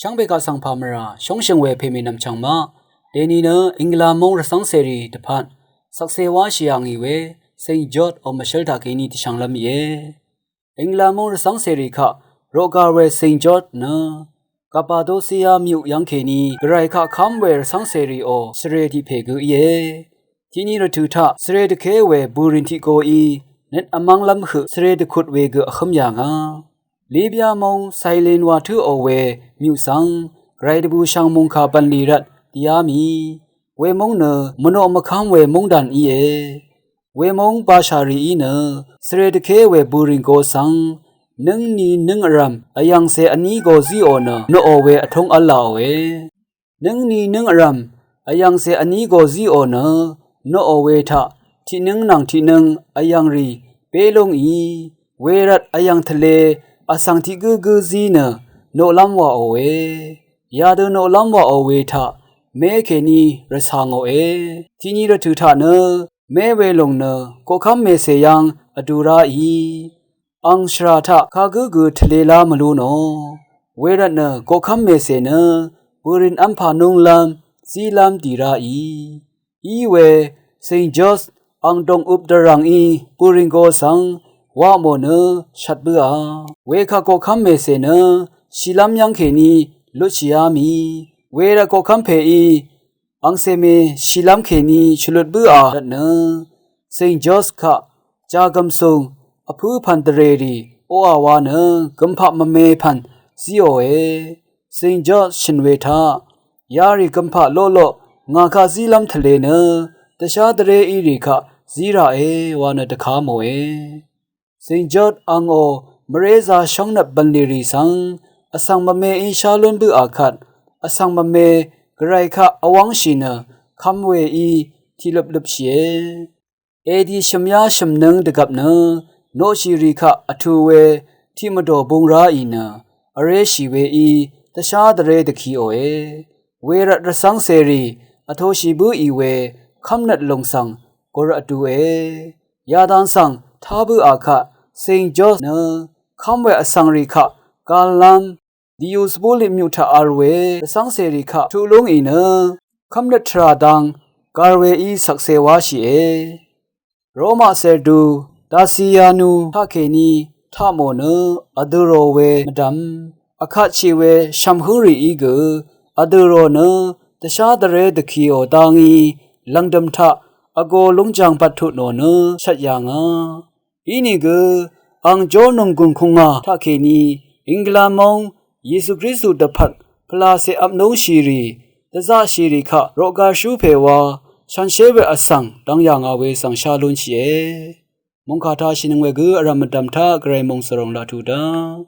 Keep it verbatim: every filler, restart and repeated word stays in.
Chv́ng pè kaq svng pà mvrà shóngshø̀ng we pè mè nv̀mchv̀ng maq. Dèni nø England móng rvcv́ng cèrì dvpvt shvkse wáshì yà ngì we Saint George ò mvshǿl taq kèní dvshvnglv́m íe. England móng rvcv́ng cèrì kaq roqgar we Saint George nø Cappadocia myuq yv́ng kèní Gvray kaq kv́m we rvcv́ng cèrì ò svre tiq pè gø íe. Tiqni rvtø̀ taq svre dvké we bø̀rìn tiq goí nøt vmv́nglv́m høq svre dvkut we gø vhǿm yà ngà. Libya móng Cyrene wa tǿò we myuq svng Gvray dvbùshv̀ng mòngkà bv̀nlì rvt dìá mì. We móng nø mvnoq mvkv́m we móngdàn íe. We móng bashà rìí nø svre dvké we bø̀rìn go svng nǿngni nǿng vrv̀m vyv̀ngcè vní go zíò nø noqò we vtúng v́l laqòe. Nǿngni nǿng vrv̀m vyv̀ngcè vní go zíò nø noqò we taq tiqnǿng nvng tiqnǿng vyv̀ng rì bé lú ngì. Wervt vyv̀ng tvlē vsvng tiq gǿ gǿ zí nø noqlv́m wàòe. Yadø noqlv́m wàò we taq mé kèní rvcà ngòe. Tiqni rvtø̀ taq nø mé we lòng nø koqkv́m mècè yv́ng vdu ráì. Ang shvrà taq kagǿ gø tvlē lá mvlú nò. Wervt nø koqkv́m mècè nø bø̀rìn v́mpà núnglv́m zílv́m dì ráì. Í we Saint George ang dòngup dvrv̀ngí bø̀rìn go svng wamò nø shvt bǿà. Wekaq koqkv́m mècè nø shìlv́m yv́ng kèní lutshìá mì. Wervt koqkv́m pèí angcè mè shìlv́m kèní shvlut bǿà rvt nø Saint George kaq jàgv̀msùng vpǿ pv̀n dvrèrì oqà wa nø gø̀mpaq mvme pv̀n zíòe. Saint George shø̀n we taq yarì gø̀mpaq loqloq ngà kaq zílv́m tvlē nø dvshá dvré írì kaq zí ràe wa nø dvka mòe. Saint George angò mvrézā shóngnøt bv̀nlì rì svng vsvng mvmeí shá lún bǿà kvt vsvng mvme Gvray kaq vwv́ngshì nø kvm weí tiqløp løpshìe. Edi shø̀myá shø̀mnøng dvgvp nø noqshì rì kaq vtù we tiqmvdò būng ráì nø vréshì weí dvshá dvré dvkiòe. Wervt rvcv́ng cèrì vtōshì bǿì we kv́mnøt lùng svng gùr vdué. Yadang svng tá bǿà kaq Saint George nø kv́m we vsvng rì kaq gallv́m Diyusbulit myuq taq vl we rvcv́ng cèrì kaq tuq lúngì nø kv́mnøt tvrà dang gvl weí shvkse wáshìe. Roma cèrdu Dasiyanu taqkèní taqmò nø vdø̀rò we mvdv̀m vkatshì we shv̀mhǿng rìí gø vdø̀rò nø dvshá dvré dvkiò dangí lv̀ngdø̀m taq vgō lúngjv̀ng bvttut nò nø shvt yà ngà. Inìgø ang jórnònggùn kùngà taqkèní England móng Yesu Kristu dvpvt pvlacè vpnúngshìrì dvzaqshìrì kaq roqgashú pè wa shànshér we vsvng dvng yà ngà we svng shá lúnshìe. Mòngkà taq shìnøng we gø vrv̀m mvdv̀m taq Gvray mòngsvròng laq tuq dá.